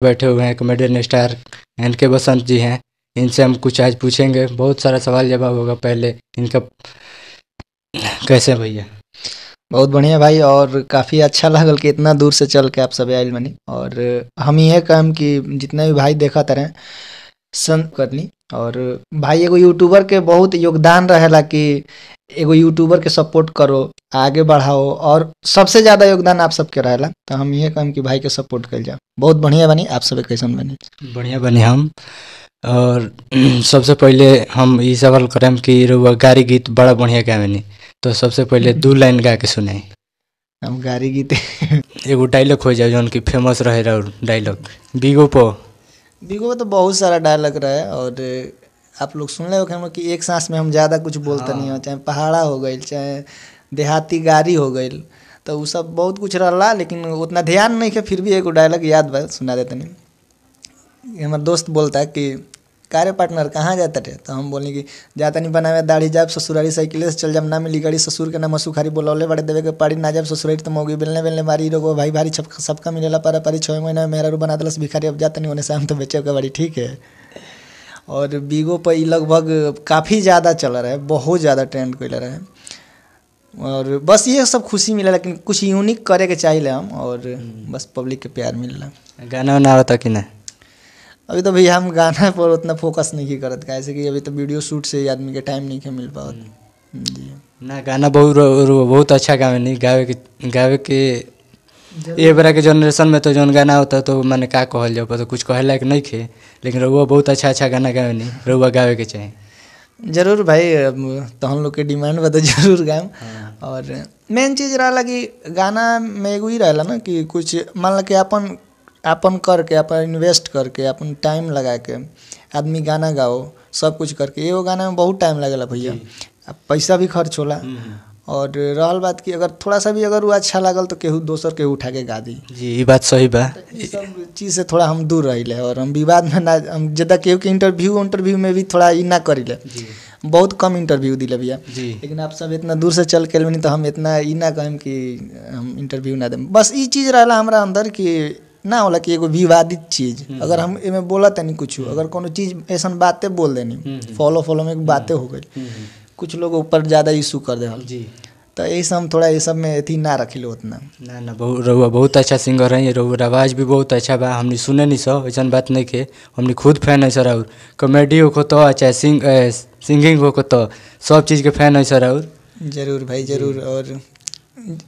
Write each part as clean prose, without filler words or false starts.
बैठे हुए हैं कॉमेडियन स्टार एन के बसंत जी हैं। इनसे हम कुछ आज पूछेंगे, बहुत सारा सवाल जवाब होगा। पहले इनका कैसे भैया? बहुत बढ़िया भाई, और काफ़ी अच्छा लागल कि इतना दूर से चल के आप सब आयल बनी। और हम यह कहम कि जितना भी भाई देखा रहे सन करनी, और भाई एगो यूट्यूबर के बहुत योगदान रहेला कि एगो यूट्यूबर के सपोर्ट करो, आगे बढ़ाओ, और सबसे ज़्यादा योगदान आप सबके रहेला। तो हम यह कहम कि भाई के सपोर्ट कल जाओ। बहुत बढ़िया बनी, आप सब कैसन बनी? बढ़िया बनी हम। और सबसे पहले हम ये सवाल करें कि रउआ गारी गीत बड़ा बढ़िया गावेनी, तो सबसे पहले दो लाइन गा के सुनाई। हम गारी गीत एगो डायलॉग हो जाए जौन की फेमस रहे डायलॉग बीगो पो। बीगो तो बहुत सारा डायलॉग रहे, और आप लोग सुन ले हो कि एक सांस में हम ज़्यादा कुछ बोलते नहीं हो, चाहे पहाड़ा हो गई, चाहे देहाती गारी हो गई, तो वो सब बहुत कुछ रहा, लेकिन उतना ध्यान नहीं है। फिर भी एगो डायलॉग याद बा, सुना देते नहीं। हमारे दोस्त बोलता है कि कार्य पार्टनर कहाँ जाता थे, तो हम बोले कि जाता नहीं बनावे दाढ़ी, जाब ससुरारी साइकिल से चल जाब, ना मिली गाड़ी ससुर के ना मसुखारी बोलौले बड़े देवे के पाड़ी, ना जाब ससुरारी तो मौगी बेलने बेलने मारी, रोगो भाई भारी सबका मिलेला पारा पारी, 6 महीना में मेहरा बना दिलस भिखारी, अब जाता नहीं होने से हम तो बेचे के बाड़ी, ठीक है। और बीगो पर लगभग काफ़ी ज़्यादा चल रहा है, बहुत ज़्यादा ट्रेंड कर रहा है, और बस ये सब खुशी मिला, लेकिन कुछ यूनिक करे के चाहिए हम, और बस पब्लिक के प्यार मिलला। गाना वाना आवता कि ना? अभी तो भैया हम गाना पर उतना फोकस नहीं करत, कैसे कि अभी तो वीडियो शूट से आदमी के टाइम नहीं मिल पावत जी। ना गाना बहुत बहुत अच्छा गावे नहीं, गावे के ये बड़ा के जनरेशन में तो जौन गाना होता तो मैंने का कहल जाओ, तो कुछ कहे लायक नहीं खे, लेकिन रउआ बहुत अच्छा अच्छा गाना गावे नहीं, रउआ गावे के चाहे। जरूर भाई, तो हम लोग के डिमांड बा तो जरूर गाएम। हाँ। और मेन चीज़ रहा कि गाना में एगो ही रहला ना कि कुछ मान ला कि अपन अपन करके, अपन इन्वेस्ट करके, अपन टाइम लगा के आदमी गाना गाओ, सब कुछ करके। एगो गाना में बहुत टाइम लगेला भैया, पैसा भी खर्च होला। और रहल बात कि अगर थोड़ा सा भी अगर वो अच्छा लागल तो केहू दोसर केहू उठा के गा दी। जी ये बात सही बा। तो सब चीज़ से थोड़ा हम दूर रहिले, और हम विवाद में ना, हम ज़्यादा केहू के इंटरव्यू में भी थोड़ा ई ना करिले, बहुत कम इंटरव्यू दिले भैया। लेकिन आप सब इतना दूर से चल के नहीं तो हम इतना ई ना कहें कि हम इंटरव्यू ना दें। बस ई चीज़ रहला हमारा अंदर कि ना होला कि एगो विवादित चीज़ अगर हम एमे बोला तनी कुछ, अगर कोनो चीज़ ऐसा बातें बोल देनी, फॉलो फॉलो में बातें हो गई, कुछ लोग ऊपर ज़्यादा इशू कर दे जी, तो यही सब हम थोड़ा ये सब में अथी ना रखिलो उतना। ना ना बहुत रउआ बहुत अच्छा सिंगर है, रउआ आवाज़ भी बहुत अच्छा बा, हमने सुने नहीं सो ऐसा बात नहीं के, हमने खुद फैन है सर। और कॉमेडी हो तो चाहे सिंगिंग हो तो सब चीज़ के फैन है सर। और जरूर भाई जरूर, और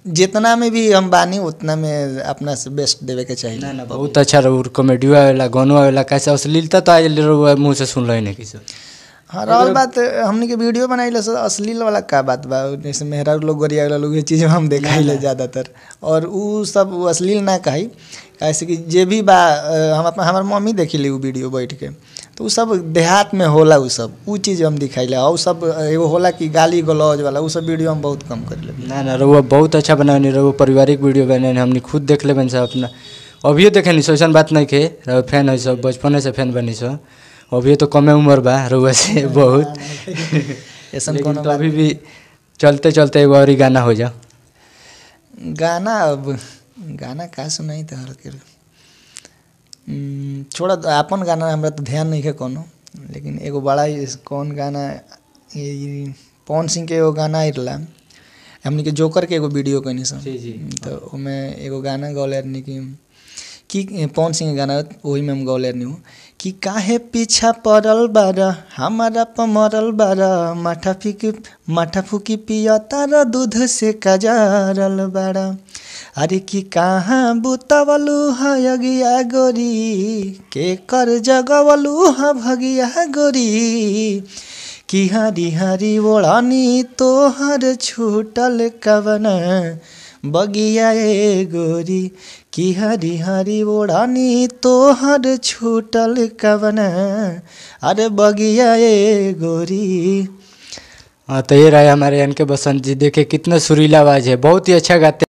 जितना में भी हम बानी उतना में अपना से बेस्ट देवे के चाहिए। ना ना बहुत अच्छा रउआ कॉमेडी आवेला, गानो आवेला, कैसे अश्लीलता तो आज रउआ मुँह से सुन रहे नहीं किसी। हाँ रहल बात हमने के वीडियो बनाइले सर, अश्लील वाला का बात बा, जैसे मेहरा लोग गरिया वाला लोग ये चीज़ हम देखाइले ज़्यादातर, और उ सब अश्लील ना कही, कैसे कि जे भी बा हम अपना हमार मम्मी देखिले उ वीडियो बैठ के, तो उ सब देहात में होला, उ सब उ चीज़ हम दिखाइले। और सब एगो होला कि गाली गलौज वाला उ सब वीडियो हम बहुत कम करिले। ना ना रउआ बहुत अच्छा बनानी, रउआ पारिवारिक वीडियो बनानी, हमने खुद देख ले सब अपना, अभियो देखे नहीं सो, ऐसा बात नहीं खे, रउआ फैन है सब, बचपने से फैन बनी सो, अभी तो कमे उम्र बा रउआ से बहुत, ऐसा कोनो तो अभी भी चलते चलते एगो और गाना हो जाओ। गाना अब गाना का सुनाई तो हर के छोड़ा अपन गाना हमरा तो ध्यान नहीं है कोनो, लेकिन एगो बड़ा कौन गाना ये पवन सिंह के एगो गाना आइला, हमनी के जोकर के एगो वीडियो कनी सन, तो ओमे एगो गाना गौले कि पवन सिंह के गाना वही में हम गौले नहीं हूँ कि काहे पीछा पड़ल बारा हमारा पमरल बारा, माठा फूकी पिया तारा दूध से कजारल बारा, अरे कि कहाँ बुतवलू हगिया गोरी, के कर जगवलू ह भगिया गोरी, कि हरी हरी ओढ़नी तोहर छूटल कवन बगिया ए गोरी, कि हरी हरी ओढ़नी तोहर छूटल कवन अरे बगिया ए गोरी। हाँ तो ये रहे हमारे एन के बसंत जी, देखे कितना सुरीला आवाज़ है, बहुत ही अच्छा गाते।